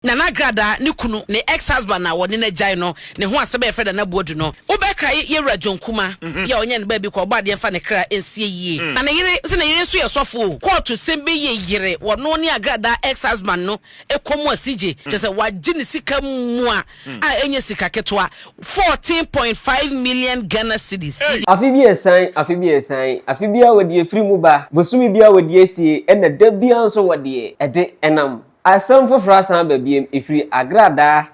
Nana Agradaa ne kunu, ne ex-husband a wɔne no agyae no, ne ho asɛm a yɛfrɛ Nana Boadu no. Wobɛkae Yɛwura John Kuma yi a ɔnyɛ ne baabi kɔ, ɔbɔ adeɛ mfa ne kra nsie yie. Na ne yere, sɛ ne yere nso yɛ sɔfo o, kɔɔto sɛm bi ye yere wɔno ne Agradaa ex-husband no kɔ mu asigye, kyerɛ sɛ wagye ne sika mua a ɛnyɛ sika ketewa, 14.5 million Ghana cedis. Afe bi ɛsan, afe bi ɛsan, afe biara wɔde afiri mu ba, bosome biara wɔde asie, ɛna da biara nso wɔde ɛde ɛnam. Asɛm foforɔ asan aba biem, ɛfiri Agradaa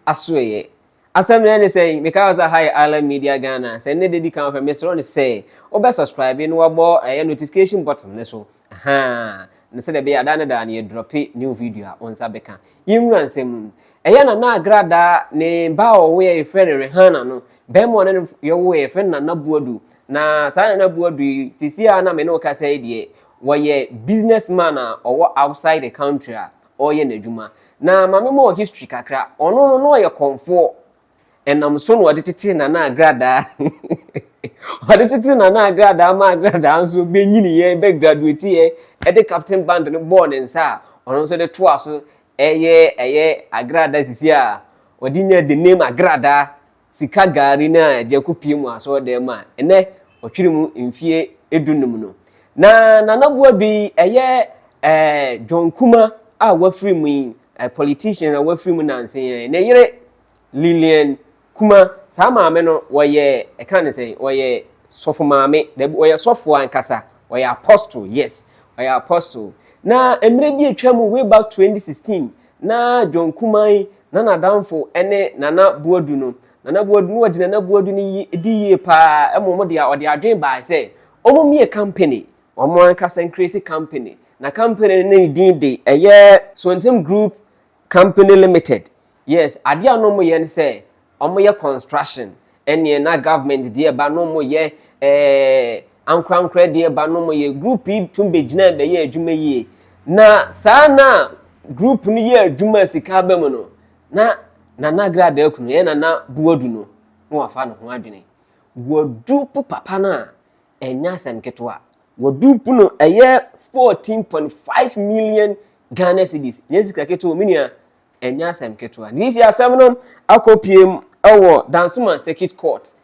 asoɛeɛ. Asɛm no ɛne sɛn? Meka wo sɛ ha yɛ Island Media Ghana. Sɛ nnɛ da di kan hwɛ, mesrɛ no sɛ wobɛ subscribe na wabɔ ɛyɛ notification button no so. Ahaa, na sɛdeɛ ɛbɛyɛ a daa ne daa no yɛ drɔpe new video a wo nsa bɛka. Yɛnwura nsɛm no mu. Ɛyɛ Nana Agradaa ne ba a ɔwoeɛ a yɛfrɛ no Rihanna no, barima a ɔne no yɛwoeɛ yɛfrɛ no Nana Boadu. Na saa Nana Boadu yi, seesei a na me ne wo kasa yi deɛ, Wɔyɛ business man a ɔwɔ outside the country a ɔreyɛ n'adwuma. Na ma me ma wo history kakra. Ɔno no na ɔyɛ kɔmfoɔ. Ɛnam so na ɔde tetee Nana Agradaa. Ɔde tetee Nana Agradaa ma Agradaa nso bɛnyiniiɛ, bɛ graduateɛ, ɛde captain band no bɔɔ ne nsa a ɔno nso de toa so ɛyɛ ɛyɛ Agradaa sisi a ɔde nya the name Agradaa. Sika gari no a ɛde akɔpue mu asɔredan mu a ɛnnɛ ɔtwere mu mfeɛ dunum no. Na Nana Boadu yi ɛyɛ eh, John Kuma a wafiri mu yi, eh, politician a wafiri mu nanse yi, ne yere Lillian Kuma, saa maame no wɔyɛ ɛka ne sɛ wɔyɛ sɔfo maame, dabi wɔyɛ sɔfo ankasa, wɔyɛ apostle, yes, wɔyɛ apostle. Na mmerɛ bi atwa mu way back 2016 Na John Kumaa yi na n'adamfo ne Nana Boadu no. Nana Boadu no wɔgye Nana Boadu no yi di yie paa ɛma wɔn de ɔde adwene baa sɛ wɔn mmie company, wɔn ankasa nkreti company. Na company no ne din de ɛyɛ Swantem Group Company Limited. Yes, adeɛ a na wɔyɛ ne sɛ Ɔmo yɛ construction ɛneɛ na government deɛ ba no ɔmo yɛ ɛɛ ankorankorɛ deɛ ba no ɔmo yɛ group yi tum bɛ gyina bɛ yɛ adwuma yie na saa na group no yɛ adwuma sika ba mu no na Nana Agradaa kunu yɛ Nana Buadu no na wafa ne ho adwene wadu po papa no a ɛnyɛ asɛm ketewa wadu po no ɛyɛ 14.5 million Ghana cedis nyɛ sika ketewa me nua Ɛnyɛ asɛm ketewa. DC asɛm no akɔpue mu wɔ Dansoman Circuit Court.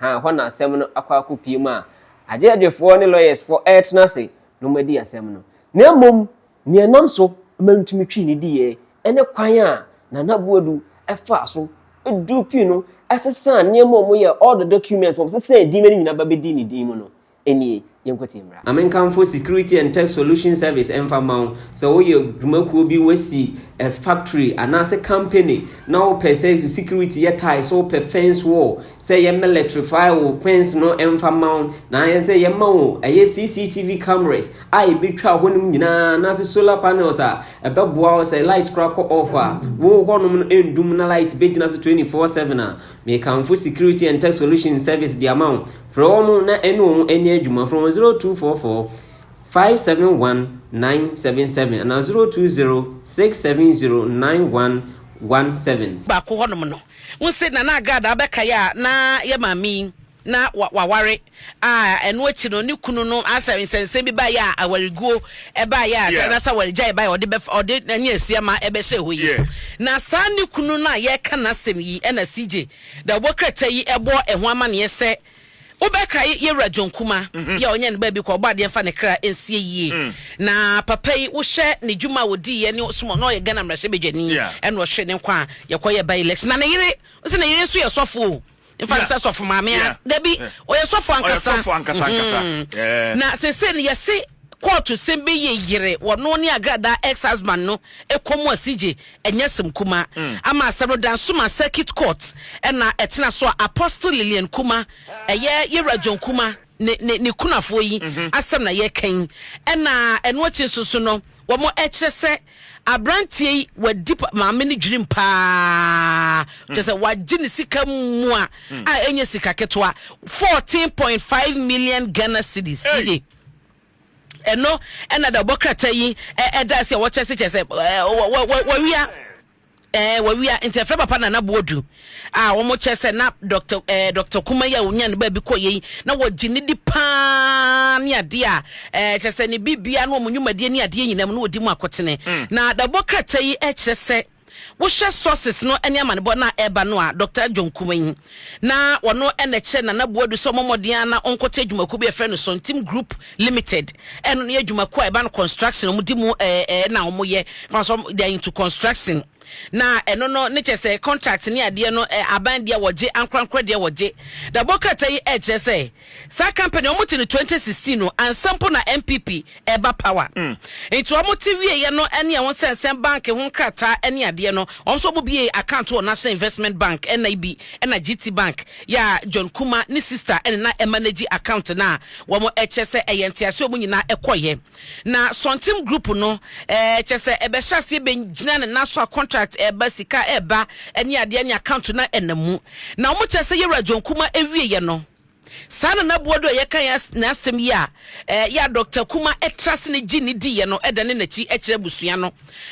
Ahaa, hɔ na asɛm no akɔ akɔpue mu a agyɛɛgyefoɔ ne lawyers-foɔ retena ase na wɔadi asɛm no. Na mmom, nea ɛnam so ma ntumi twii ne diiɛ ne kwan a Nana Boadu faa so duru pii no sesaa nneɛma a wɔyɛɛ, all the documents, wɔsesaa din no nyinaa ba bɛdii ne din mu no. Nie, yɛnkɔtie mmra. Na menkamfo Security and Tech Solution Service mfa mma wo. Sɛ woyɛ dwumakuo bi, woasi factory anaasɛ company na wopɛ sɛ security yɛ tight, sɛ wopɛ fence wall, sɛ yɛ militaryfy wo fence no mfa mma wo, na ayɛ sɛ yɛma wo ɛyɛ CCTV cameras a ɛbɛtwa hɔnom nyinaa anaasɛ solar panels a ɛbɛboa wo sɛ light koraa kɔ off a, wo hɔnom no ɛndum na light bɛgyina so 24/7 a, Mekamfo Security and Tech Solutions Service de ama wo. Frɛ wɔn na ɛne wɔn nyɛ adwuma. Frɛ wɔn 0244 571 977 anaa 020 670 9117. Baako hɔnom no, wo se Nana Agradaa bɛkae a na yɛ maame yi na waware a ɛno akyi no ne kunu no asɛ nsɛnsɛm bi baeɛ a awareguo baeɛ a anaasɛ awaregyaeɛ baeɛ a ɔde bɛfa ɔde ne asiama ɛbɛhyɛ hɔ yi na saa ne kunu no a yɛreka n'asɛm yi ɛna CJ dawubɔ krataa yi ɛbɔ ɛho amaneɛ sɛ wobɛkae yɛwura John Kuma yɛ a ɔnyɛ ne baabi kɔ ɔbɔ adeɛ mfa ne kra nsie yie na papa yi wohwɛ ne dwuma a ɔdiiɛ ne som na ɔyɛ Ghana mmarahyɛbadwani ɛna ɔhwere ne nkwa a yɛkɔyɛ by election na ne yere sɛ ne yere nso yɛ sɔfo o nfa no sɛ sɔfo maame a dabi ɔyɛ sɔfo ankasa ɔyɛ sɔfo ankasa ankasa mm-hmm. Na sese no yɛse kɔɔto sɛm bi yɛ yere wɔno ne Agrada ex husband no ɛkɔ mu asigye ɛnyɛ sɛm kuma mm. Ama asɛm no Dansoma Circuit Court ɛna ɛtena so a Apostle Lillian Kuma ɛyɛ yɛwura John Kuma ne ne ne kunafoɔ yi mm-hmm. Asɛm na yɛka yi ɛna ɛno akyi nso so no wɔn ɛkyerɛ sɛ Abranteɛ yi wadi maame no dwirim paa kyerɛ sɛ wagye ne sika mua a ɛnyɛ sika ketewa 14.5 million Ghana cedis yie ɛno ɛna da ɔbɔ krataa yi ɛda ase a wɔkyerɛ se kyerɛ sɛ wɔwia ɛɛ wɔwia nti ɛfrɛ papa Nana Boadu a wɔn kyerɛ sɛ na Dr. ɛɛ Dr. Kuma yi a onya ne baabi kɔ yɛ yi na wɔgye ne di paa ne adeɛ a ɛɛ kyerɛ sɛ ne bibia ne wɔn nnwumadie ne adeɛ nyinaa mu na wɔdi mu akotene mm. Na dabɔ krataa yi kyerɛ sɛ Wohwɛ sources no ne amanebɔ no a ɛreba no a, Dɔkta John Kumanyi na ɔno na ɛkyerɛ Nana Boadu sɛ ɔmmɔ mmɔden ara na ɔnkɔte adwumakuo bi a yɛfrɛ no Sontim Group Limited. Ɛno no yɛ adwumakuo a ɛba no construction, wɔdi mu ɛɛ na wɔyɛ fa so, they are into construction. Na ɛno no ne kyerɛ sɛ contract ne adeɛ no aban deɛ wɔgye, ankorankorɛ deɛ wɔgye. Dabɔ krataa yi ɛkyerɛ sɛ saa company wɔn te no 2016 no ansa mpo na NPP ɛba power. Nti wɔn te wieɛ no ɛne ɛho nsɛnsɛm bank ho nkrataa ɛne adeɛ no, wɔn nso wɔn bie account wɔ National Investment Bank, NIB, ɛna GT Bank yɛ a John Kuma ne sister ɛne na ɛmanage account no a wɔn ɛkyɛ sɛ ɛyɛ nteaseɛ wɔn nyinaa ɛkɔyɛ. Na Sɔntem Group no ɛɛ kyɛ sɛ ɛbɛhyɛ aseɛ bɛgyina ne nan so a contract ɛɛba, sika ɛɛba ɛne adeɛ ne account no ɛnam mu. Na wɔn kyerɛ sɛ Yɛwura John Kuma ɛwieɛ no, saa Nana Boadu a yɛka yɛn n'asɛm yi a ɛɛ yɛ a Dr. Kuma ɛtra se ne gye ne diiɛ no ɛda ne n'akyi ɛkyerɛ abusua no,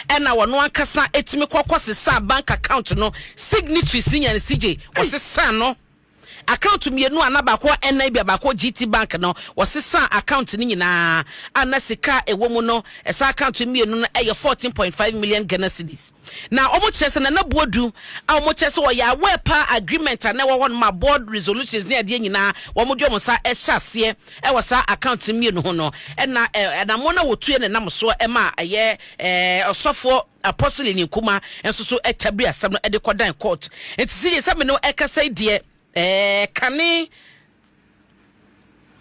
ɛna wɔn ankasa ɛtumi kɔkɔ sesa bank account no signatories nya ne CJ wɔsesa no account mmienu a na baako NIB a baako GT Bank no, wɔsesa account no nyinaa a na sika a ɛwɔ mu no, ɛsa account mmienu no ɛyɛ 14.5 million Ghana cedis. Na wɔn kyerɛ sɛ Nana Buodu a wɔn kyerɛ sɛ wɔyɛ aware pa agreement a na ɛwɔ hɔ no ma board resolutions ne adeɛ nyinaa, wɔn de wɔn nsa ɛhyɛ aseɛ ɛwɔ saa account mmienu ho no, ɛna ɛnamo na wɔtue ne nam soɔ ɛma ɛyɛ ɔsɔfoɔ Apostle Nkuma nso so ɛtabiri asɛm no ɛde kɔdan court. Nti sɛ yɛ sɛ me no ɛkasa yi deɛ, kane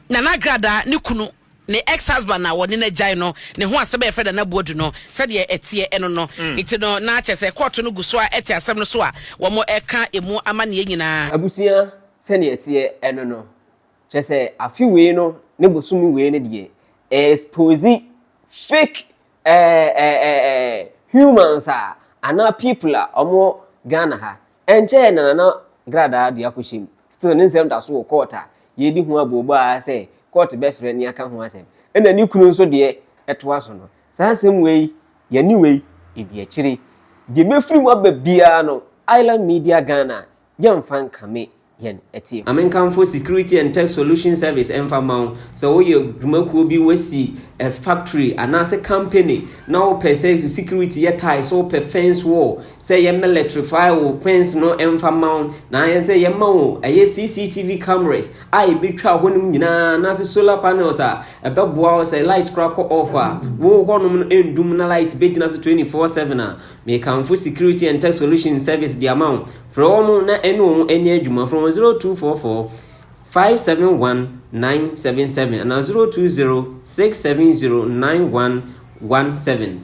Nana Agrada ne kunu, ne ex husband a wɔne no agyae no ne ho asɛm a yɛfrɛ Nana Buodu no, sɛdeɛ ɛteɛ ɛno no. Nti no na kyerɛ sɛ court no gu so a ɛte asɛm no so a wɔn ɛka emu amanneɛ nyinaa. Abusua, sɛnea ɛteɛ ɛno no, kyerɛ sɛ afe wei no ne bosom wei no deɛ, expose fake humans a anaa people a ɔmo Ghana ha. Ɛnkyɛn na Nana Gradaa de akɔhyɛ mu, still ne nsɛm da so wɔ court a yɛdi ho aboobɔ a sɛ court bɛfrɛ ne aka ho asɛm, ɛna ne kunu nso deɛ ɛtoa so no. Saa asɛm wei yɛne wei ɛdi akyire deɛ bɛfiri mu aba biara no, Island Media Ghana yɛmfa nkame yɛn ɛtie. Amenkamfo Security and Tech Solution Service ɛmfa ma wo. Sɛ woyɛ dwumakuo bi, wasi a factory anaasɛ company na wopɛ sɛ security yɛ tight, sɛ wopɛ fence wall, sɛ yɛ militaryfy wo fence no ɛmfa ma wo, na ayɛ sɛ yɛma wo ɛyɛ CCTV cameras a ɛbɛtwa hɔnom nyinaa, anaasɛ solar panels a ɛbɛboa wo sɛ light koraa kɔ off a, wo hɔnom no ɛndum na light bɛgyina so 24/7 a, mekamfo Security and Tech Solution Service de ama wo. Frɛ wɔn na ɛne wɔn ani adwuma. Frɛ wɔn 0244 571 977 anaa 020 670 9117.